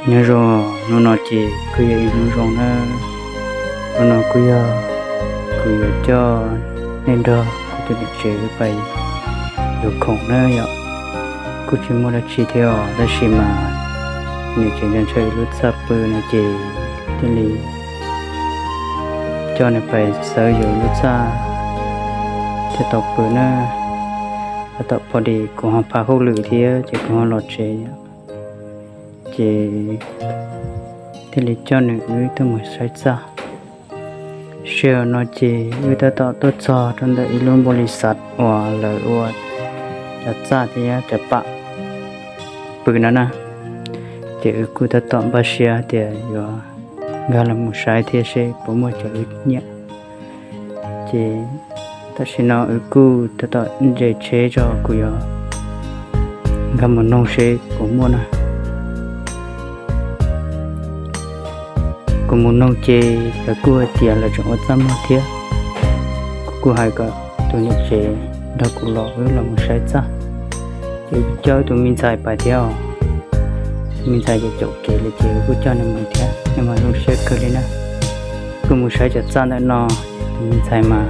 Nyob zoo, hnub no ces kuj yog ib hnub zoo na. Hnub no kuj yog kuv yuav coj nej nrog kuv tus niam tsev pais yuav khoom na yom. Kuj tsis muaj dab tsi thiab os, tab sis mas niam tsev ntshaw ntshaw ib lub txaj pw no ces thiaj li coj nws pais xawv yuav ib lub txaj thiaj tau pw na. Tab tom pom dis kuv ho pha hauj lwm thiab ces kuv ho los tsev yom. Ces thiaj li coj nws wb tuaj mus saib txaj. Sij hawm no ces wb tab tom tuaj txog rau ntawm ib lub npau li xav uas lawv ua cov txaj thiab cov pam pw no na. Ces wb kuj tab tom npaj siab tias yuav nkag los mus saib thiab seb puas muaj cov wb nyiam. Ces tam sim no wb kuj tab tom ntse tsheb tso, kuv yuav nkag mus noog seb puas muaj na. Kuv mus noog ces lawv kuj hais tias lawv tseem ua txaj muag thiab. Kuv kuj hais kom tus niam tsev nrog kuv los wb los mus saib txaj. Ces kuv coj wb tus me ntxhais pais thiab os. Tus me ntxhais ces caum kev li ces wb kuj coj nws mus thiab, nws mas zoo siab kawg li na. Kuj mus saib cov txaj ntawm no, tus me ntxhais mas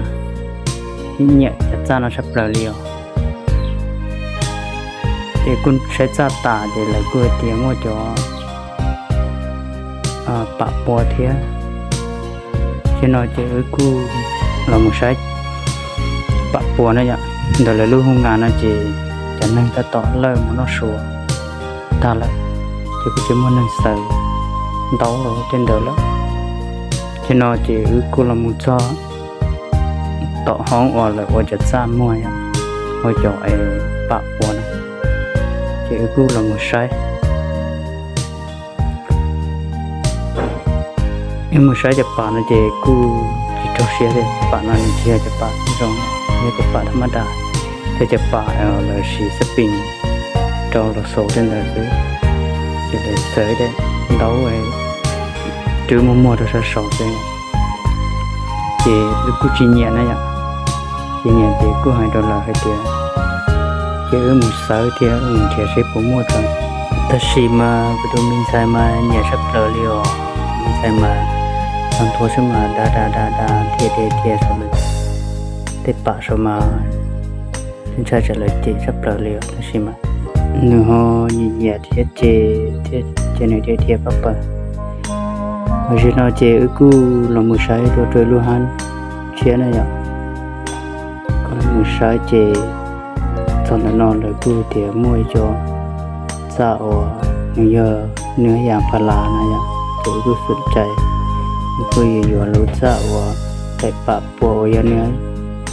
nyiam cov txaj no tshaj plaws li os. Ces kuj saib txaj tas ces lawv kuj hais tias muaj cov pam pua thiab. Ces no ces wb kuj los mus saib pam pua na yom. Ntawm lawv lub hoo nkas no ces cov neeg tab tom lawj mus noj su tag lawm, ces kuj tsis muaj neeg xaws ntaub los tej ntawd lawm. Ces no ces wb kuj los mus txog tom hoob uas lawv ua cov txaj muag yom, ua cov pam pua na, ces wb kuj los mus saib. Wb mus saib cov pam no ces kuj tsis raug siab thiab, cov pam no nws tsis yog cov pam zoo, yog cov pam thab mab das, yog cov pam lawv siv xab pees rau los xaus tej ntawd xwb, ces lawv xaws tej ntaub twb muag muag rau sab saud xwb. Ces wb kuj tsis nyiam na yom, tsis nyiam ces kuj hais rau lawv hais tias ces wb mus xawv thiab wb mus nrhiav seb puas muaj tso. Tab sis mas kuv tus me ntxhais mas nyiam tshaj plaws li os, me ntxhais mas tag nthua xwb mas da da da da dhia dhia dhia saum lawv tej pam saud mas ntshai tsam lawv cem tshaj plaws li os, tab sis mas nws ho nyiam nyiam thiab ces thiaj cia nws dhia dhia pab pawg. Tam sim no ces wb kuj los mus saib dua rau ib lub hab tshiab na yom. Kuj los mus saib ces txog ntawm no lawv kuj tias muaj ib co txaj uas nws yog nws yam pha las na yom, ces wb kuj xum cai, wb kuj yuav yuav lub txaj uas daim pam pua uas yog nws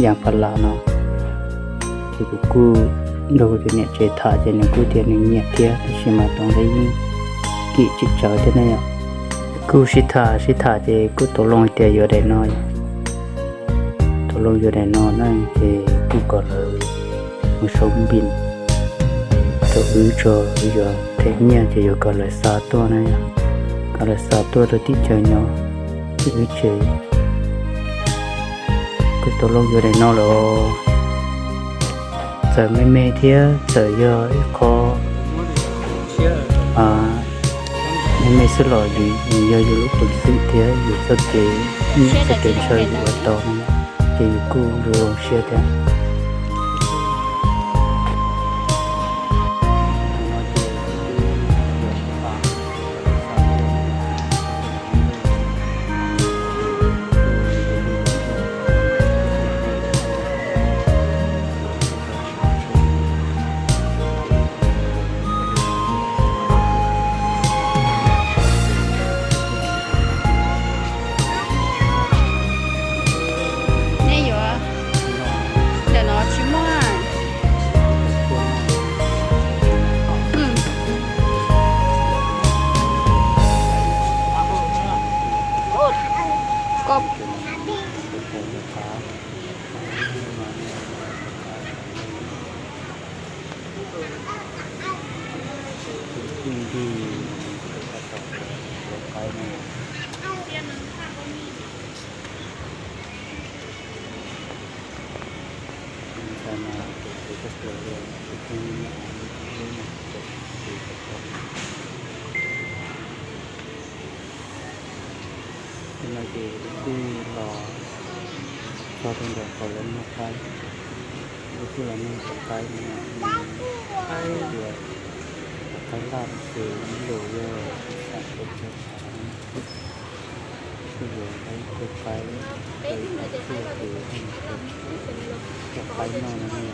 yam pha las no. Ces kuv kuj nrog kuv tus niam tsev tham ces nws kuj tias nws nyiam thiab, tab sis mas tus ntawd yeej kim tsis tsawv thiab na yom. Kuj sib tham sib tham ces kuj tau loo tias yuav daim no, tau loo yuav daim no na, ces kuj kom lawv mus sau npis rau wb tso, wb yuav them nyiaj ces yuav kom lawv xa tuaj na yom, kom lawv xa tuaj rau teb chaws nyob, ces wb tsev. Kuj tau loo yuav daim no lawm. Txawm me me thiab txawm yog ib qho me me xwb los yus yog yus lub peev xwm thiab yus txoj kev nyiam txoj kev ntshaw yus ua tau no, ces yus kuj zoo siab thiab. Nej yuav, ntawm no tsis muaj. No ces wb twb los txog rau ntawm qhov lawv muag qaib, wb twb los muag cov qaib no, qaib tias cov qaib laj ces ib lus yog ib xam rau cov tshav, wb yuav ib co qaib, ib co qaib tuaj ces cov qaib noj no ne.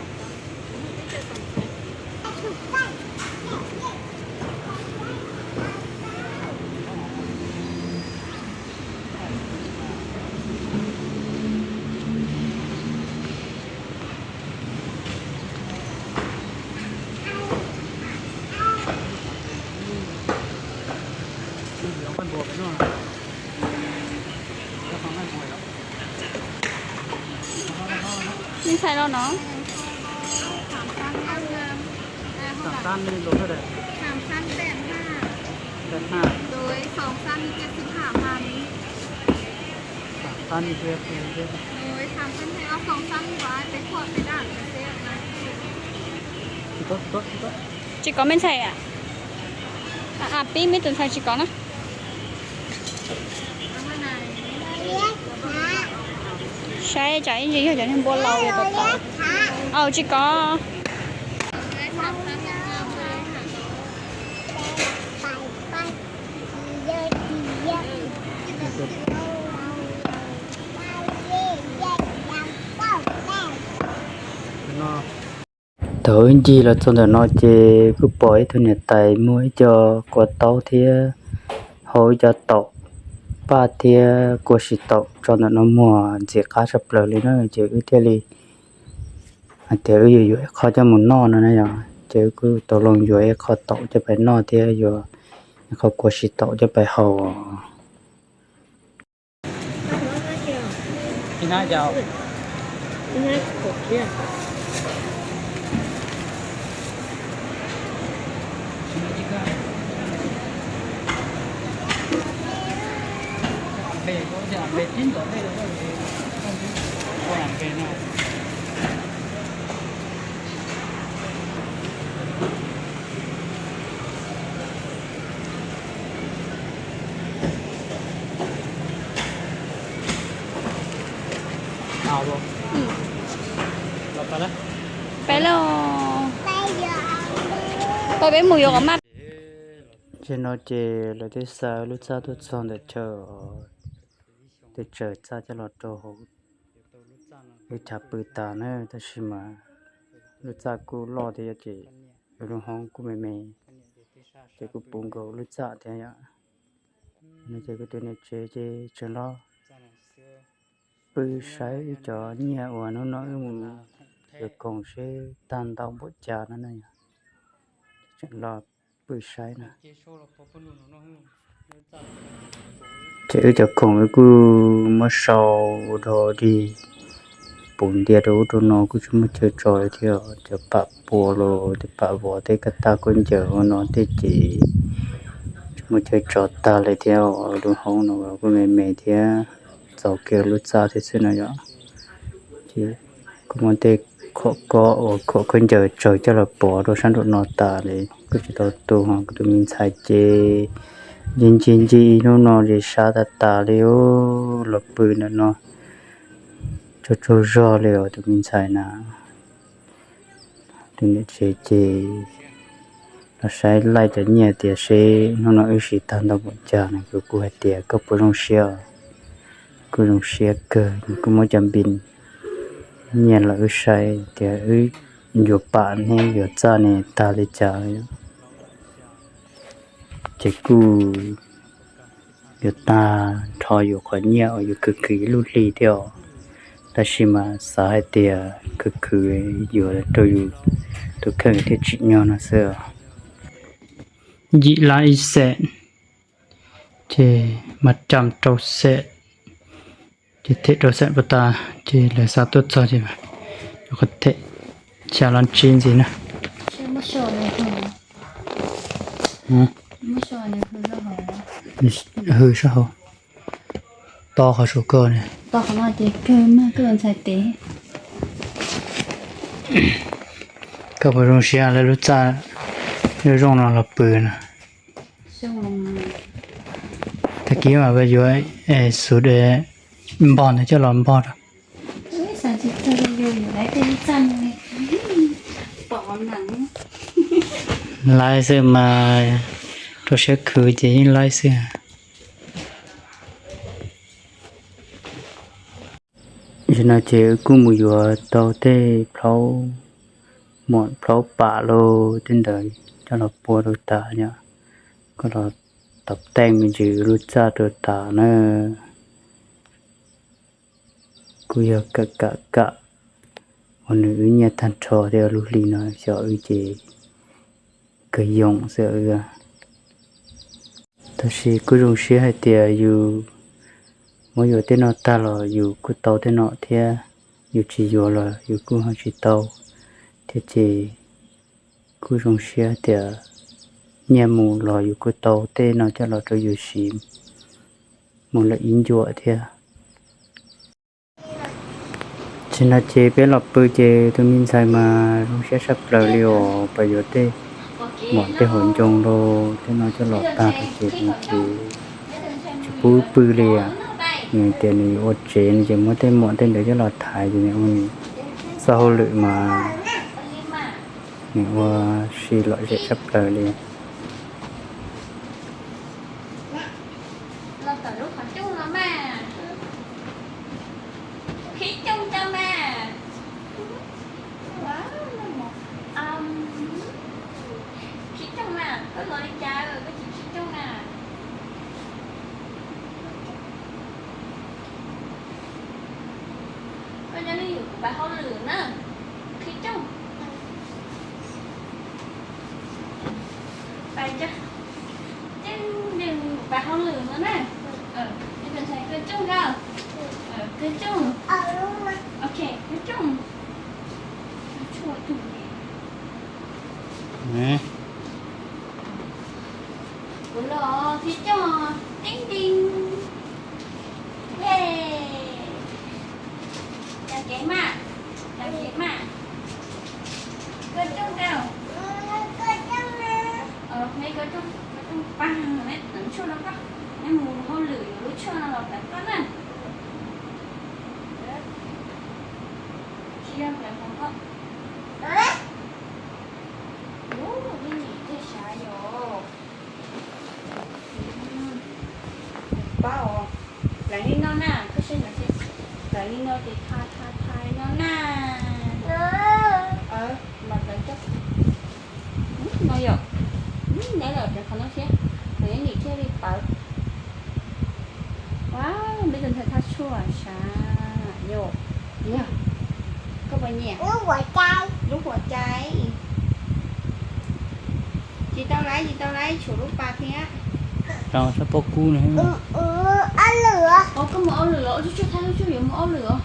Nej ntxhais los no? Xàm xanh này lô thế này? Xàm xanh tẹt ha. Tẹt ha. Rồi sòng xanh kia xin thả màn. Xàm xanh kia kia kia. Rồi sòng xanh này, sòng xanh và cái cuộn cái đạn cái xe này. Tsis có, tsis có, tsis có. Tsis có me ntxhais a? A, pib me tus ntxhais tsis có na. Saib tsam ib ntsis yog cov niag npua laus yog tom tod. Aws, tsis có. Thaum wb ncig los txog ntawm no ces kuj pom ib tug niam tais muag ib co kua taub thiab hau ib co taum paj thiab kua sis taum tso ntawm no muag ntxim qab tshaj plaws li na, ces wb thiaj li hais tias wb yuav yuav ib qho coj mus noj no na yom, ces wb kuj tau loo yuav ib qho taum coj pais noj thiab yuav ib qho kua sis taum coj pais hau. Peb los, peb mus yuav qhov maj. Tam sim no ces lawv twb xa lub txaj tuaj txog ntawm chaw, twb tsaws txaj coj los rau hauv lub chav pw tas na, tab sis mas lub txaj kuj loj thiab ces lub hoob kuj me me, ces kuj puv nkaus lub txaj thiab yom. No ces kuv tus niam tsev ces tseem los pw saib ib cov nyiaj uas hnub no wb mus yuav khoom seb tag ntau npaum cas no na yom. Tseem los pw saib na. Ces wb cov khoom wb kuj muab sau ua dog dig puv ntiag rau ub rau no kuj tsis muaj chaw tso li thiab. Cov pam pua los cov pam vov tej kab tag khaub ncaws ua no tej ces tsis muaj chaw tso tag li thiab. Lub hoob no kuj me me thiab, txaus kiag lub txaj thiab xwb no yom. Ces kuj muab tej khoom kob uas khoom khaub ncaws tsaws coj los pov rau sab nraum no tas li, kuj tsis tau tu. Kuv tus me ntxhais ces ncig ncig ncig ib hnub no ces sab tas tas li, los pw ntawm no tsaug tsaug zog li os tus me ntxhais na. Tus niam tsev ces los saib laij cov nyiaj tias seb hnub no wb siv tag ntau npaum cas no, kuv kuj hais tias koj puas zoo siab, kuj zoo siab kawg, kuj muab cov npis nyiaj los wb saib tias wb yuav pam ne yuav txaj ne tag li cas. Ces kuj yuav tag nrho yus qhov nyiaj uas yus khwv khwv ib lub hli thiab os. Tab sis mas xav hais tias khwv khwv yuav rau yus tus kheej thiaj tsim nyog no xwb. Yim lab ib xees, ces mas cam rau xees, ces them rau xees puas tas, ces lawv xa tuaj txog ces qhov them xya lab tsib ntxiv na. Hwj sab hauv, to qhov saum koj ne. Koj puas zoo siab lawv lub txaj zoo zoo no los pw na? Tag kis mas yuav xus de npog ntawd coj los npog rau. Laib xwb mas, rau siab khwv ces yeej laib xwb. Tam sim no ces wb kuj mus yuav tau tej plhaub, muam plhaub pam los tej ntawd coj los pua rau tas yom. Koj los tom teej me ntsis lub txaj rau tas na. Kuj yog kam kam kam uas nws wb nyiaj tag nrho thiab lub hli no xyov wb ces kawg yoom xwb wb. Tab sis kuj zoo siab hais tias yus muab yuav tej no tag los yus kuj tau tej no thiab, yus tsis yuav los yus kuj ho tsis tau thiab ces kuj zoo siab tias nyiaj mus los yus kuj tau tej no coj los rau yus siv mus lawm ib ncuam thiab. Tam sim no ces peb los pw ces tus me ntxhais mas zoo siab tshaj plaws li os, pas yuav tej muam tej hauv ncoo rau tej no coj los tag rau ces nws ces tsis pub pw li. Nws tias nws yuav ua tsev no ces muab tej muam tej ntawd coj los thaiv ces nws ua nws txoj hauj lwm mas nws ua si lom zem tshaj plaws li. Los tom lub qhov rooj no mas. Qhib rooj rau mas. Qhib rooj mas, koj los li cas koj tsis qhib rooj na? Koj nyob li yus kuv pab hauj lwm na. Qhib rooj. Pab, pab hauj lwm no na. Koj rooj, koj rooj. Ok, koj rooj. Kuv los qhib rooj. Tib nti. Yej. Cov kev mas, cov kev mas. Koj rooj koj. Me koj rooj, koj rooj pab, tshuaj rau koj. Neb mus hauj lwm yuav lub tshuaj no los plawv koj na. Tsis yog plawv hauv koj. Ub, nim thiaj sav yom. Pab os, plawv li no na, koj saib no, plawv li no ces thais thais thais no na. Mas plawv coj no yom. Neb los rau qhov no thiab, mas neb nim thiaj li pawv. Ua, peb tus ntxhais thaj tshuaj sav yom. Yog, koj puas nyiam lub huam cai? Tsis tau laiv, tsis tau laiv, tshuav lub pas thiab. Rau sab pob kub no. Koj mus ua lwm los, ua tsuj tsuag thaj tshuaj yuav mus ua lwm os.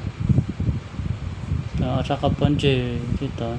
Sab qhov pob ntseg thiab tod.